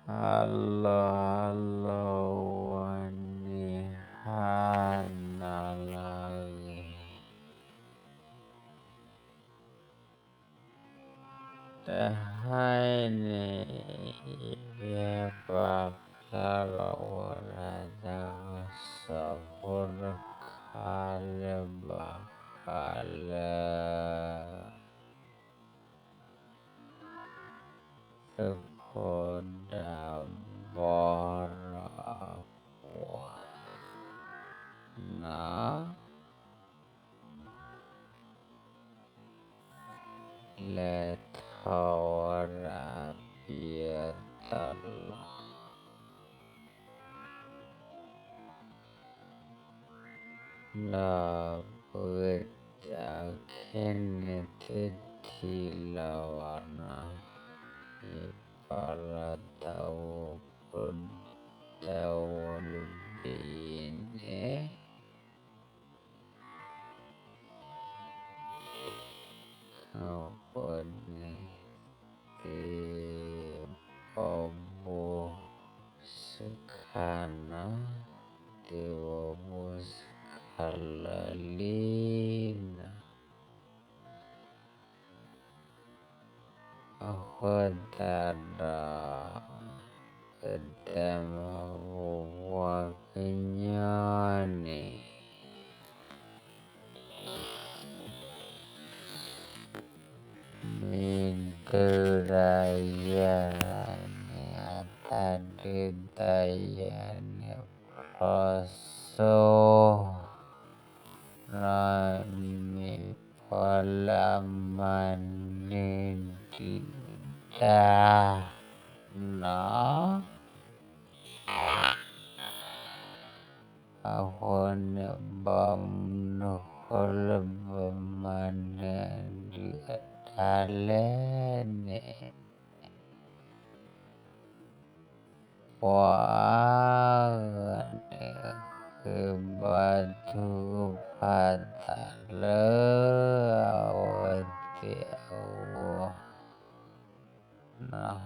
ဟါလီၤဟါလီၤ ဂီၤနံၤဟါနၤလၢအဂ့ၤ တဟါအံၤန့ၣ် ယပာ်ဖျါထီၣ်ဝဲဒၣ်တၢ်ကစီၣ်ဖိတခါလၢဘၣ်ဃးလၢ သုးခိၣ်ဒၢဘီရၤပှၤ နီၤ လဲၤထီၣ်ဝဲဒၣ်ပယီၤတၢ်လီၢ် ဒီးပဂ့ၢ်တၢ်ခဲန့ၣ် သုထံၣ်လီၤဘၣ်နီၤ ယပာ်လီၤတၢ်အိၣ်ဖှိၣ် တၢ်အိၣ်ဖှိၣ်တဘ့ၣ်အံၤန့ၣ် အဃိန့ၣ် သုးဘီဘိစခါနီၤ သုးဘီဘိစခါလၢလံနီၤ အဃိသတးဒီး ပတဲမ့ၢ်ပပှၤကညီန့ၣ် မ့ၢ်ဒုးတၢ်ယၤန့ၣ် အတၢ်ဒုးတၢ်ယၤန့ၣ် ဖျီစိ လီၤ မ့ၢ်ပှၤလၢအမၤနၢၤဒုးတၢ်နီၤ အဃိန့ၣ် ဘၣ်မနုၤဃိလၢပမၤနၢၤဒုးတၢ်လဲၣ်န့ၣ် ပှၤအါဂၤန့ၣ် ဃ့ဘါထုကဖၣ်တၢ်လၢအဝဲသ့ၣ်အဂီၢ် တၢ်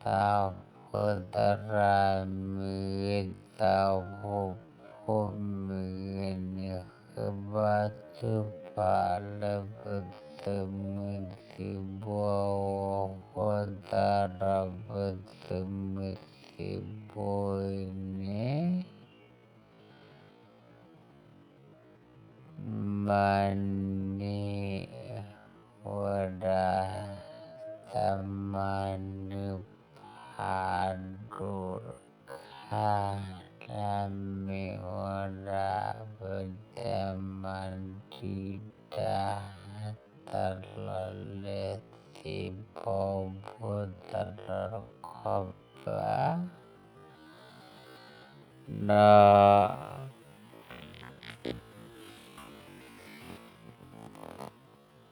အိၣ်ဖှိၣ်သရၣ်မ့ၢ်ဂ့ၤ တၢ်အိၣ်ဖှိၣ်ဖိမ့ၢ်ဂ့ၤန့ၣ် ဃ့ဘါထုကဖၣ်လၢပသုးမုၢ်သံၣ်ဘိအဂီၢ် ဃိသတးဒီး ပသုးမုၢ်သံၣ်ဘိအံၤန့ၣ် မၤန့ၢ်ဝဲဒၣ် တၢ်မၤနၢၤဖးဒိၣ်တခါ တၢ်မ့ၢ်ဝဲဒၣ် ပတၢ်မၤဒုးတၢ် တၢ်လီၢ်လၢသံၣ်ဘီဘိသရၣ်တခီပၤ ဒီ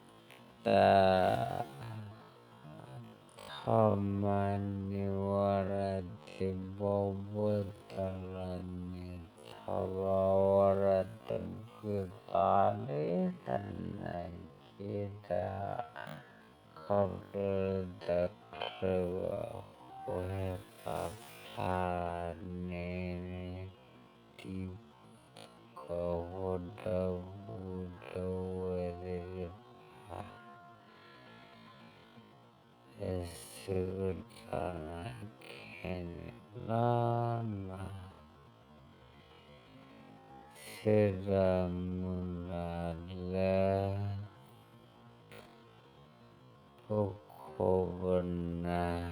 း တၢ် ထီၣ်မၤန့ၢ်ဝဲဒၣ်သံၣ်ဘီဘိသရၣ်န့ၣ် ထီၣ်ဘၣ်ဝဲဒၣ်တဘျုးသီလံ သနာ်က့ဒီး ခီဖျိလၢတၢ်ချုးဘၣ် ပှၤဟဲပာ်ဖျါန့ၣ် တံၤဖိသကိးဖိဒီပုၢ်ဒီဝဲၢ်သ့ၣ်တဖၣ် အဆၢကတီၢ်နာ်ကဲန့ၣ်လီၤ. ဆၢဒၣ်မုၢ်လၢ်လၢ ပခိၣ်ပနၢ်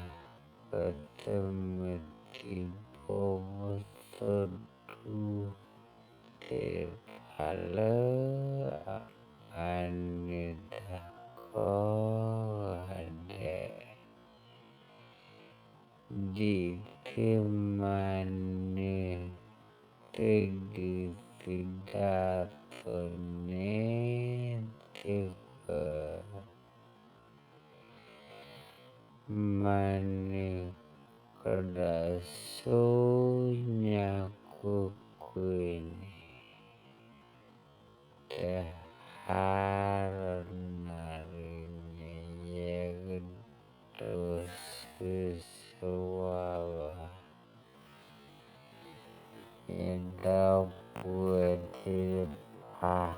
ပသုးမုၢ်သံၣ်ဘိပသုးဒူသ့ၣ်တဖၣ်လၢ အမၤန့ၢ်တၢ်ကိးဂၤဒဲး ဒ်သုမၤန့ၢ် သုဒုၣ်သုဒါအသိးန့ၣ် သုက မၤန့ၢ် ကဒၣ်ဆူညါကွ့ၢ်ကွ့ၢ်န့ၣ် တဟါဒီးနၣ်ရံၣ်န့ၣ် ယဲကတိၤ တၢ်တဂ့ၤတၢ်တဝါဘၣ်. ယဒီပုၢ်ဝဲၢ်သ့ၣ်တဖၣ်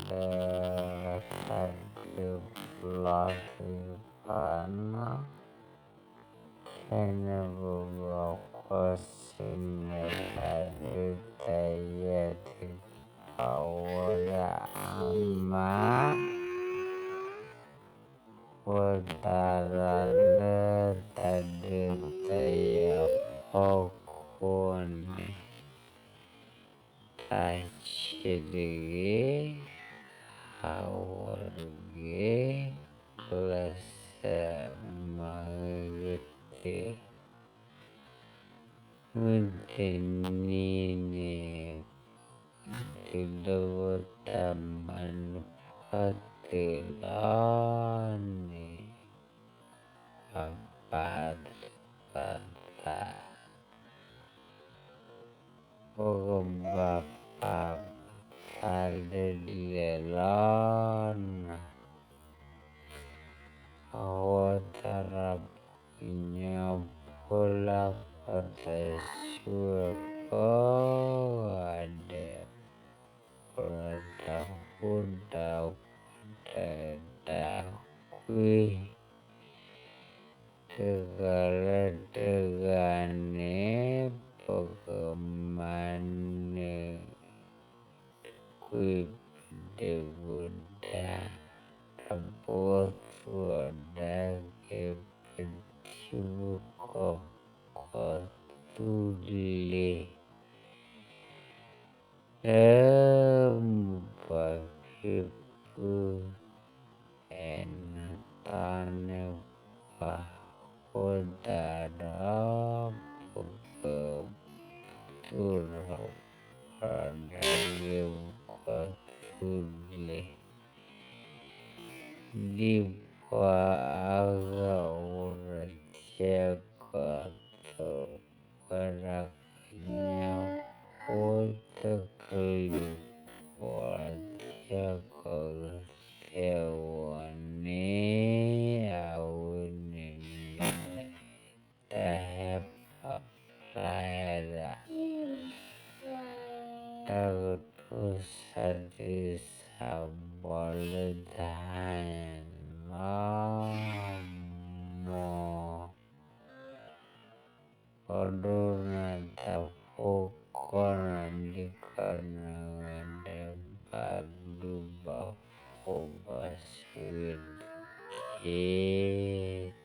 လၢတၢ်ဒုးပျီသ့ၣ်တဖၣ်န့ၣ်, ဖဲန့ၣ်ပဘၣ်ကွၢ်ဆၢၣ်မဲာ်တၢ်ဒုးတၢ်ယၤသ့ၣ်တဖၣ် အဝဲဒၣ်အမါ ပှၤတၢ်ရၤလၢတၢ်ဒုးတၢ်ယၤအဖီခိၣ်န့ၣ်, တၢ်ဆံးတဂ့ၤ, ဟးဂီၤတဂ့ၤ, ကျဲးစၢးမၤဂ့ၤဂ့ၤတက့ၢ်. မုၢ်တနံၤန့ၣ် ပကတုၤလၢပတၢ်မၤနၢၤဖီတၢၣ်လီၤန့ၣ်, ပပာ်သူၣ်ပာ်သး, ပကဘၣ်ပာ်ပသးလၢဒ်လဲၣ်လီၤန့ၣ်, အဝဲသရၣ်ဖိညါဖိလၢအပၢၤဆှၢကိးဂၤဒဲး, ပတၢ်ဃူတၢ်ဖိးတၢ်အဲၣ်တၢ်ကွံ တဂၤလၢတဂၤန့ၣ် ပကမၤနၢၤ ကွံာ်ပဒုၣ်ပဒါ, တၢ်ပၢၢ်ဆှၢဒၣ်က့ၤ ပထံပကီၢ်ကီၢ်သူလ့ၤ လၢမုၢ်ပှၢ်ခံဖု အဲၣ်နသးန့ၢ်ပှၤအဃိသတးဒီး, ပကသူၣ်ထီၣ်ပှဲၤထီၣ်ဒၣ်လၢပကီၢ်သူလ့ၤ ဒ်ပှၤအါဂၤအိၣ်ဒီး ဆဲးကီၢ်သၢ ပှၤတၢ်ကညီဖိတကလုာ် ပှၤဆဲးကီၢ်ကစဲးဝီၤန့ၣ် အဝဲန့ၣ်မ့ၢ် တၢ်ဟဲပာ်ဖျါဝဲဒၣ် တၢ်ကတိၤဆၢဒုးဆၢဘီလၢတဟါန့ၣ်လီၤ. မ် ပှၤဒိကနၣ်တၢ်ဖိကိးဂၤဒဲး ကိးဂၤဒဲး ဘၣ်ဘျုးဘၣ်ဖှိၣ်ဘၣ်ဆိၣ်ဂ့ၤတက့ၢ်.